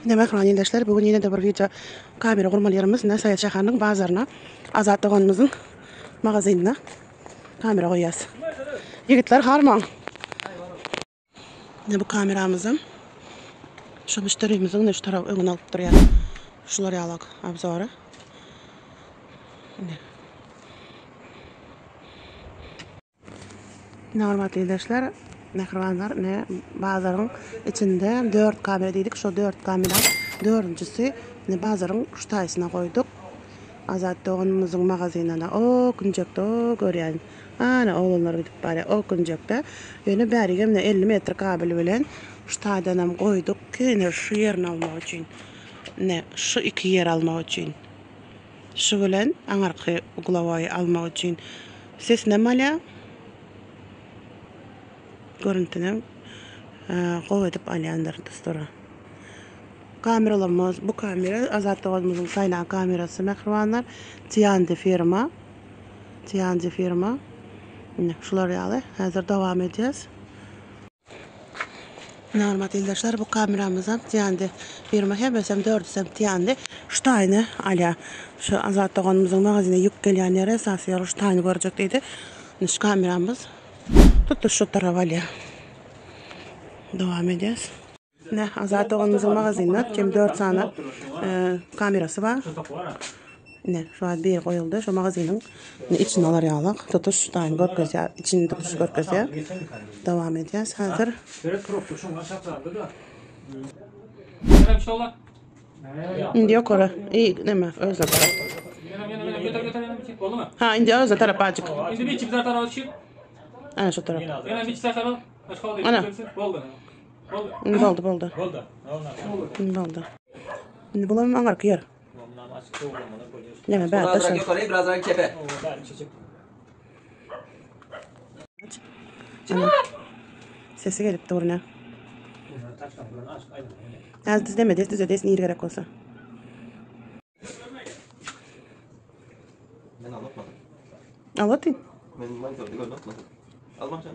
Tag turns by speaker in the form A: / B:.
A: Ine mähriban ildeşler, bu gün ýene-de bir wideo kamera gurmaly ýerimiz, ine Saýat şäheriniň bazaryna, Azat doganymyzyň magazynyna kamera goýýas. Ýigitler harmaň. Ine bu kameramyzam şu müşderimiziň ine şu tarap öňüni alyp durýar. Şular ýalak obzory. Ine. Ine hormatly ildeşler, mähribanlar, ine bazaryň içinde 4 kamera diýdik. Şo 4 kamera dördünjisi ine bazaryň şu taýsyna goýduk. Azat doganymyzyň magazynyna o künjekde o görýän. Ana oglanlar gidip barýar o künjekde. Ýöne bärigem ine 50 metr kabel bilen şu taýdanam goýduk ki ine şu ýerini almak üçin. Ine şu iki ýeri almak üçin. Şu bilen aňyrky uglowoýy almak üçin sesinem alýar. Görüntünem gowy edip alýandyr dostlar. Kameralarymyz, bu kamera Azat doganymyzyň saýlan kamerasy mähribanlar. Tiandy firma. Tiandy firma. Ine şular ýaly. Häzir dowam edýäs. Ine hormatly ildeşler bu kameramyzam Tiandy firma hemmesem dördüsem Tiandy. Şu taýyny alýar. Şu Azat doganymyzyň magazyna ýük gelýän ýeri esasy ýeri şu taýyny görjek diýdi. Ine şu kameramyz tutuş şu tarap alýar. Dowam edýäs. Ine Azat doganymyzyň magazynda kem 4 sany kamerasy bar. Ine şu wagt biri goýuldy. Şu magazynyň içini alar ýalak. Tutuş taýyn görkezýär. Içini tutuş görkezýär. Dowam edýäs häzir. Indi ýokary. I neme özüne tarap. Ha indi özüne tarap azjyk.
B: Indi bir çift tarap çyk.
A: Ana şu tarap.
B: Ýene bir çift tarap.
A: Ana.
B: Boldy.
A: Indi boldy boldy.
B: Boldy.
A: Indi boldy. Indi bulam aňarky ýer. Neme bärde
C: Birazrak
A: şu.
C: yukarı, birazrak kepe.
A: Ana. Sesi gelip dur ne. Az düzleme des düze des nir gerek bolsa.
C: Ben anlatmadım.
A: Anlatayım.
C: Ben monitörde anlatmadım. Almam sen.